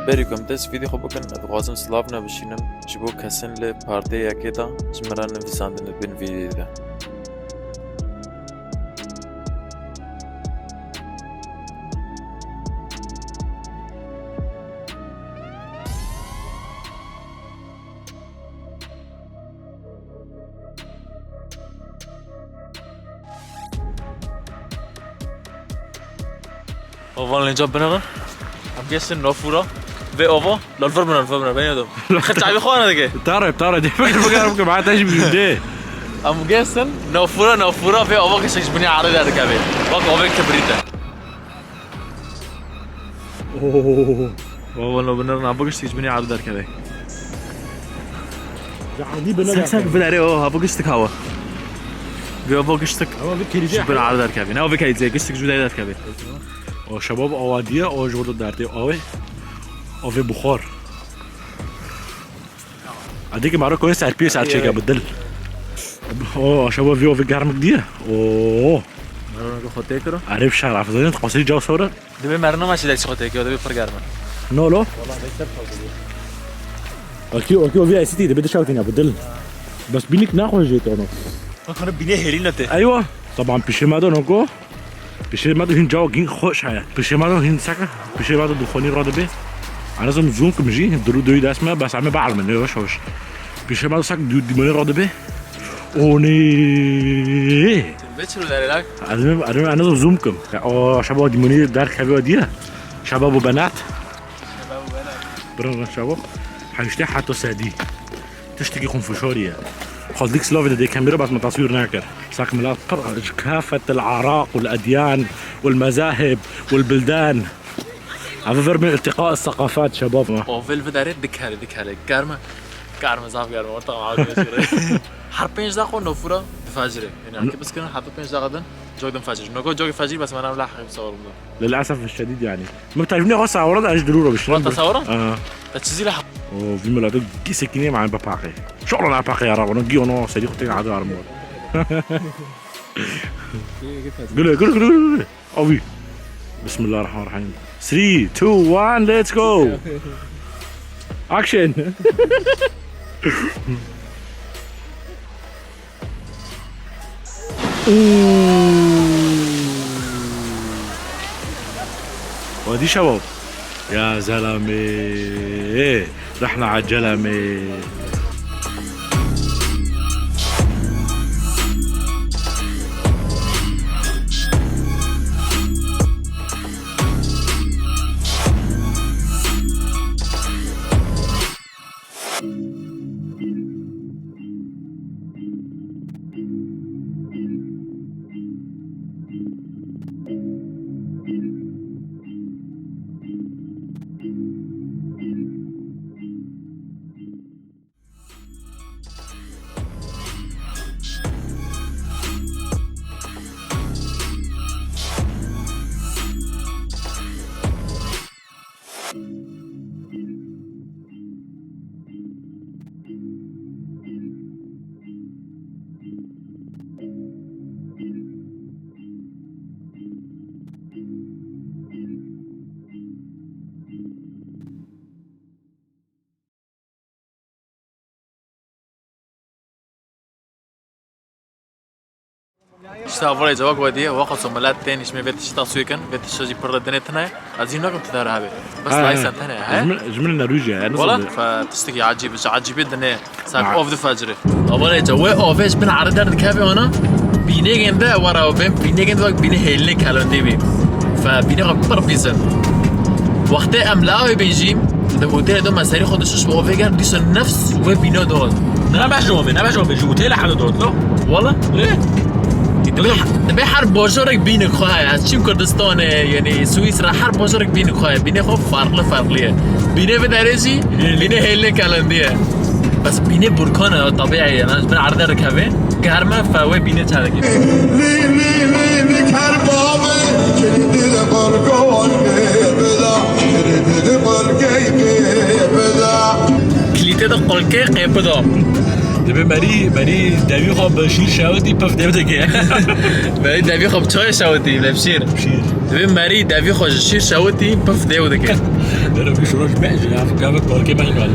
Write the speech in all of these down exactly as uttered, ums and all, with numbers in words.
Berî ku em dest vîdî xwe bikin, ez dixwazim silavne bişînim ji bo kesên li partê yekê de ji min re nivîsandin di bin vîdî de. Ovan linca binêrin. Em gêştin nofûra. Vê ova. Lal vir bine, vir bine. Ben yedim. Xir çavî xwe ne dike. Tarif, tarif. Dê fikir bikarım ki bana taş bir de. Em gêştin nofûra, nofûra vê ova giştin ji binî erdê derdikeve. Bak ovê kibrît e. Oo. Baba no binêrin, em bigiştik ji binî erdê derkeve. Ya, erdî bine Sek sek derkeve. Biderê o, ha bigiştik hawa. Vê ova giştik. Ama bir kerize. Ji bin erdê derkeve. Ne o vê kerize, giştik ji binî derkeve. O şebab awa diye, o ji orada dertê awe. O vê buxar. Adê ki maro koyê serpiyê ser çêke bi dil. O şebab vê o vê germik diye. Oo. Maro nako xwe tê kiro. Erê bi şer, afzanî qasî caw sore. Divê meriv nema çi dek çi xwe têkê, divê pir germ in. Nolo? Okî, okî, o vî esîtî, divê dişewtîne bi dil. Bes bînik naxwe jê te ono. Bak, bînê hêlî nete. Eywa, taban pişê me de noko. Pişê me de hîn cawa gîn xweş heye. Pişê me de hîn seke, pişê me de duxonî radibe. Anazim zoom kim jî, diru duyu dest me, bes eme baal min, yavaş yavaş. Pişê me de sek du-, dimoni radibe. O ne? Vê çi derê lak? Adem, adem, anazim zoom kim. Ya, o şaba dimoni derkeve diye. Şaba bu benat. Birin şaba. Heşte hatta sedî. Tiştekî xunfişarî ye. Xwezlik silavê dide kamera bas me taswîr nekir. Sak milat pir ji kafet el araq û el edyan û el mezahib û el bildan. Ev vir bin iltiqa el seqafat şebab. Ovel vidarê dikerê dikerê. Germe. Germe zaf germe. Orta ağır. Her pênc daqiqa nofura difecirê. Yani ki biskirin heta pênc daqiqa din cok din fecir. Noko cok fecir bas mena vla hep sağırımda. Lil'esef şedîd yani. Min tecrûbê xwe sawara de ez ji dirû re bişirim. Wa te sawara? Aha. Te çizî le. O vî miletê gîsekî nê mane bepaqê. Şoxla ne paqê ya rabano giyono serî xwe têne hadi arim bor. Gule, gule, gule, gule, gule. Avî. Bismillahirrahmanirrahim. Three, two, one, let's go. Action. Wadî şewab. Ya zelamê. Rehna ecelame. Ji te hevalê cevak wediye, weqt ku milet tên, ji me vê tiştî taswîr kin, vê tiştî jî pir de dinê tine ye. Ez hîn nakim tu dere hebê. Bes Ha, laysen ha. tene ye, he? Ji min, ji min ne rûjî ye, ne Wala, zû. Fe tiştekî ecîb, ji ecîbê dinê, ser Ha. ov difecirê. Hevalê ca, wê avê ji bin erdê derdikeve ana, bînegên de, wara, bê-, bînegên de wek bînê hêlinê kelendê bî. Fe bînê xwe pir pîs in. Wextê em li avê bên jî, Di otelê de me serî xwe dişiş bi ovê ger, dîsa nefs wê bîna dot. Ne beş ovê, ne beş ovê, ji otelê hebe dot, no? Wala? Ê? Dibê, dibê her bajarek bînik xwe heye. Ez çîm Kurdistanê, yanî Swîsra, her bajarek bînik xwe heye. Bînê xwe farklı farklı ye. Bînê vê derê jî, bînê hêlê kelendî ye. Bes bînê burkan e, tabiî ye. Ji bin erdê dikeve. Germe fe wê bînê çarekî. Kilîtê de qulkê qêpida. Dibê merî, merî devî xwe bi şîr şewitî pif dev dike. Merî devî xwe bi çayê şewitî, bi şîr. Şîr. Dibê merî devî xwe ji şîr şewitî pif dev dike. Dere bir şuroş me, ya gavik balkê me gal.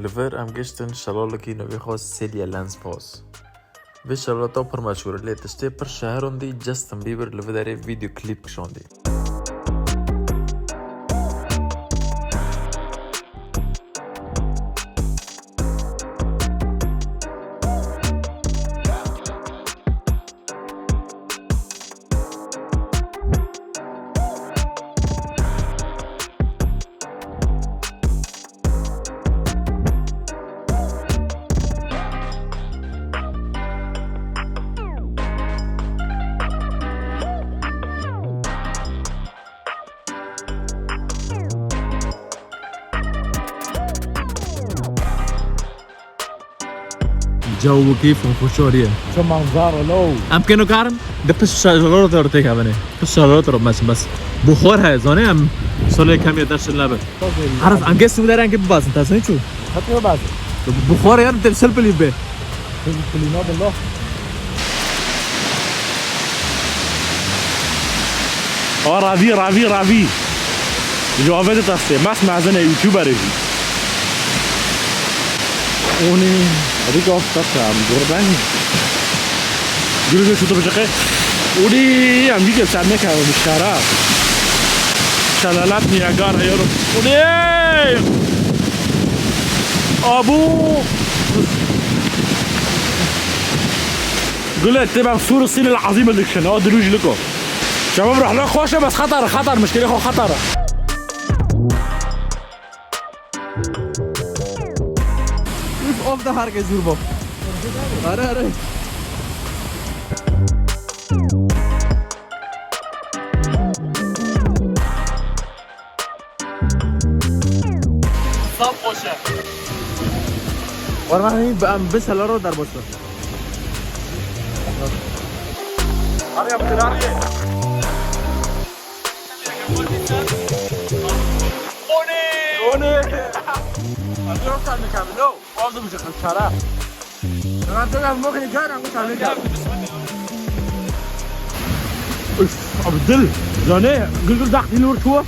Li vir em giştin şelalekî navê xwe Selye Lens Pass. Vê şelata pir meşhûr e, lê tiştê pir şehiran dî Justin Bieber li vê derê vîdeo klîp kişandî. Cewikî xweşarî ye. Çi manzara lo. Em kêno karin di pişt şelalot re têkevin ê. Pişt şelalot re meşin bes. Buxar heye, zanê em solê kemê derşil nebe. Arif, em gê simû derê em gê bibazin, te zanî çû? Hatiye bibazin. Buxar ye, em tê sil pilî be. Sil pilî na billah. Aa, ravî, ravî, ravî. Ji avê de destê. Mes mezin e, YouTuber e jî. Onê. Hadi gaf tak em dur ben. Gülüze şutu bıcakı. Onê, em bir kez sen ne kadar bir şara. Şalalat niye gar ayırım. Onê. Abu. Gule, te ben Sur Sinil Azim dikişin. O dürücülük o. Şebab rehla xweş e, bes xetar, xetar, mişkilê xwe xetar e. Üf, of da herkes dur bak. Are, are. Sap xweş e. Wermanî bi em bi selero derbas bin. Arya bir arya. Oni! Oni! Arya sen mi kamilo? Oldu bu çakal çara. Üf, Abdul, zane, gülgül daxil nur çuwa.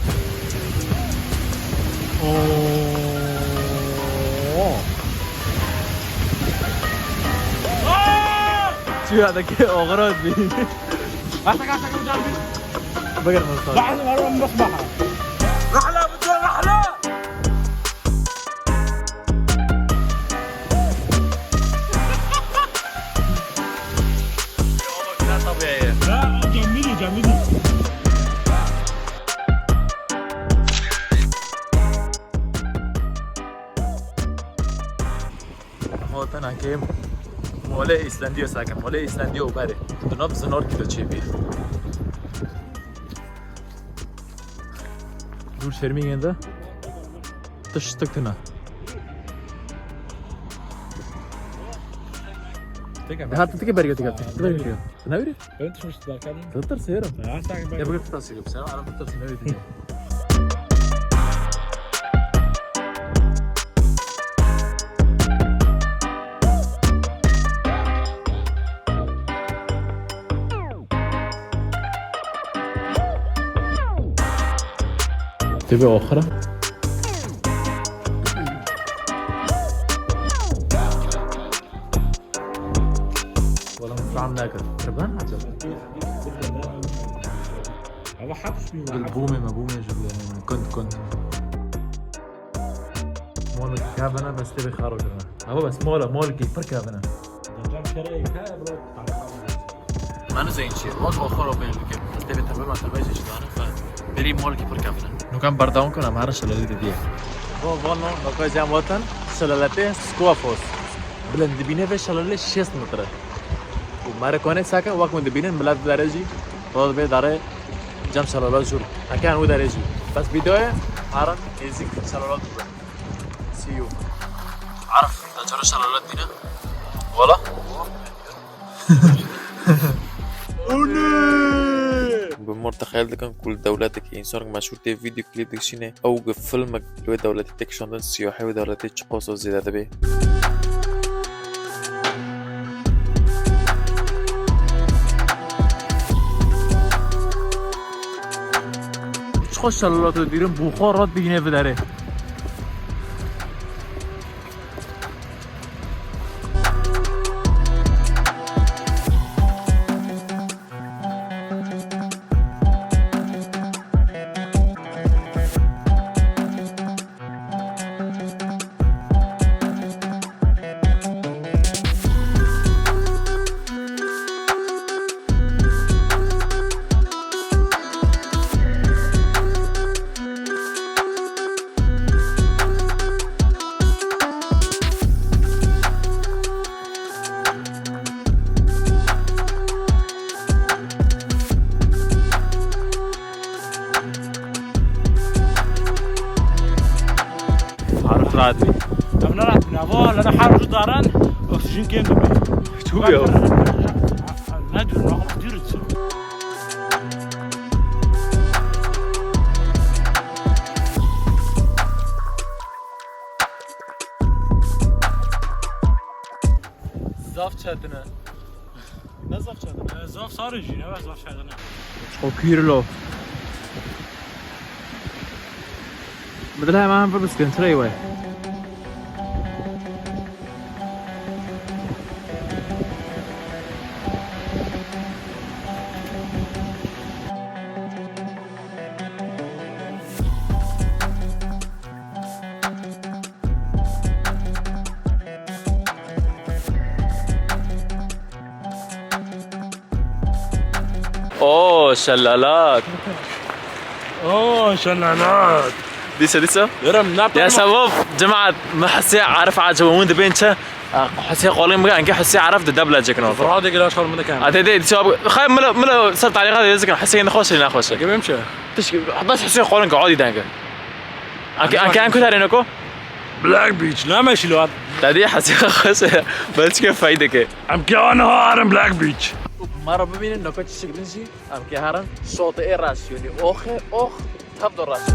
Oo. Çuwa da ki oğra bi. Hasta hasta hocam. Bakın nasıl. Bahar var mı bak bahar. Rahla bu rahla. Hotena ke mole Islandiya sakin. Mole Islandiya ubare. Tu nav zinar kilo çebi. Dur şermi yende. Tiştik tune. Teke Hat tike berge tike. Tike berge tike. Ne öyle? Ben tutmuştum arkadan. Tır tır severim. Ya sen Ya bugün tutar seviyorum. Sen arada tutarsın öyle diye. Tebe oxira. Wala min fehm nekir. Kirban acaba? Ama hapis mi? Gel bûmê me, bûmê ji bûmê me. Kund, kund. Mol kevine bes tê bê xaro kirine. Ama bes mola, mol ki pir kevine. Cam şerê ka bro. Manu zeyn çi? Waz o xoro ben bikim. Bes tê bê tabi ma tabi çi dane. Berî mol ki pir kevine. Nukan berdewam kune, em her şelalî de diye. Bo, bo, no, no, ka cem watan, şelalete Skoafos. Bilind dibîne ve şelale şêst metre. Û me re konek sake, wek min dibînin, milet dere jî, rol vê dare cem şelala jûr. Eke an wî dere jî. Bes vîdeoye, herin nêzîk şelala dûre. See you. Arif, da cara şelala dibîne. Wala. Bi mor te xeyal dikin ku li dewletekî însanek meşhûr tê vîdeo klîp dikişîne, ew gi filmek li wê dewletê tê kişandin, siyahî wê dewletê çiqas zêde dibe. Çiqas şelala tu dibînin, bi xwe rat bigîne vê derê. Harf rahat bî. Em ne rahat bîne. Ava lana harf daran, oksijen kêm dibe. Çû ya. Ne diyor, ne diyor? Zaf çetin e. Ne zaf çetin e? Zaf sar in jî, ne zaf çetin e. O kuyrulo. Bedel hemen bir biskin, trey way. Oo, şelalat. Oo, şelalat. Dîsa, dîsa. Yürüm, ne yapalım? Ya şebab, cemaat, me Husê Arif acaba win dibên çi? Husê qolên bike, enke Husê Arif de debla çekin. Radê gila şal min dikin. Ate de, dîsa, xay mila, mila ser talîqa de zikin, Husê ne xweş, ne xweş. Gibi mi çi? Tişk, bes Husê qolên ke adî denge. Anke, anke en kutarê neko? Black Beach, ne meşî lo? Tadî Husê xweş, belçike fayde ke. Em ke anha herin Black Beach. Mara bibînin, noko çi şiklin jî, em ke herin, şotê ê raşiyonî. Oxe, ox, tab do raşi.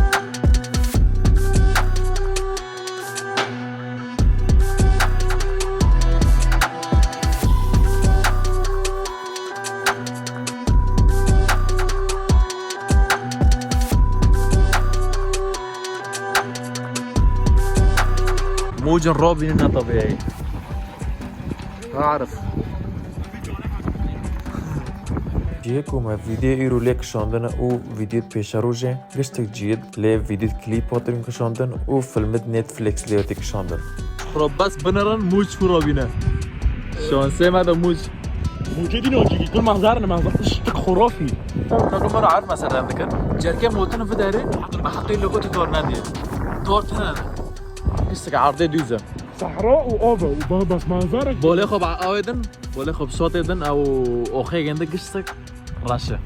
Mûcin robînin ne tebîî. Arif. Cihê ku me vîdyoyê îro lê kişandine û vîdyoyê pêşerojê, giştek cihê lê vîdyoyê klîp hatin kişandin û filmê Netflix lê tê kişandin. Xro bes binerin, mûc ku robîne. Şansê me de mûc. Mûcê dîn o cî, kul manzar ne manzar, ıştık xurafî. Takım bana arif meselen dikir. Cerkê motin videri, bi heqî lokotî tor nediye. Tor tine. Giştek erdê dûze. Sahra û ava û ba-, bas manzarek. Bolê xwe bi awê din, bolê xwe bi şotê din, ew oxê gende giştek reş e.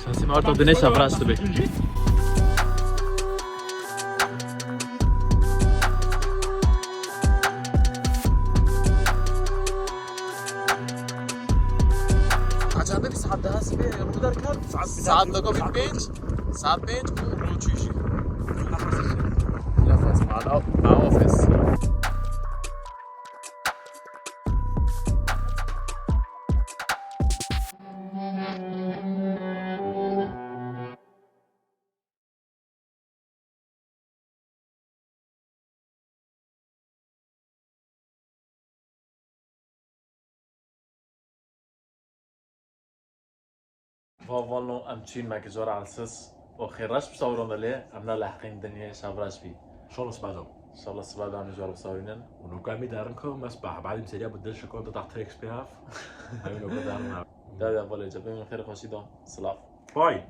Şansî me orta dinê şevreş dibe. Çende bir saat daha sibe rû derkar? Saat, saat dakika bir pênc. Saat pênc û rûçû jî. Nefes, ma, ma ofis. Va vano em çîn me ki zor elsiz. O xêr reş bi sawron de lê em ne lehqîn dinyê şev reş bî. Şola sibedam. Şola sibedam zor bi sawrînin. Û nuka em ê derin ku me sibah. Badî em seriya bi dil şikon da tahtê X P F. Em nuka derin ha. Da da vale cepê min xêr xweşî da. Silav. Bye.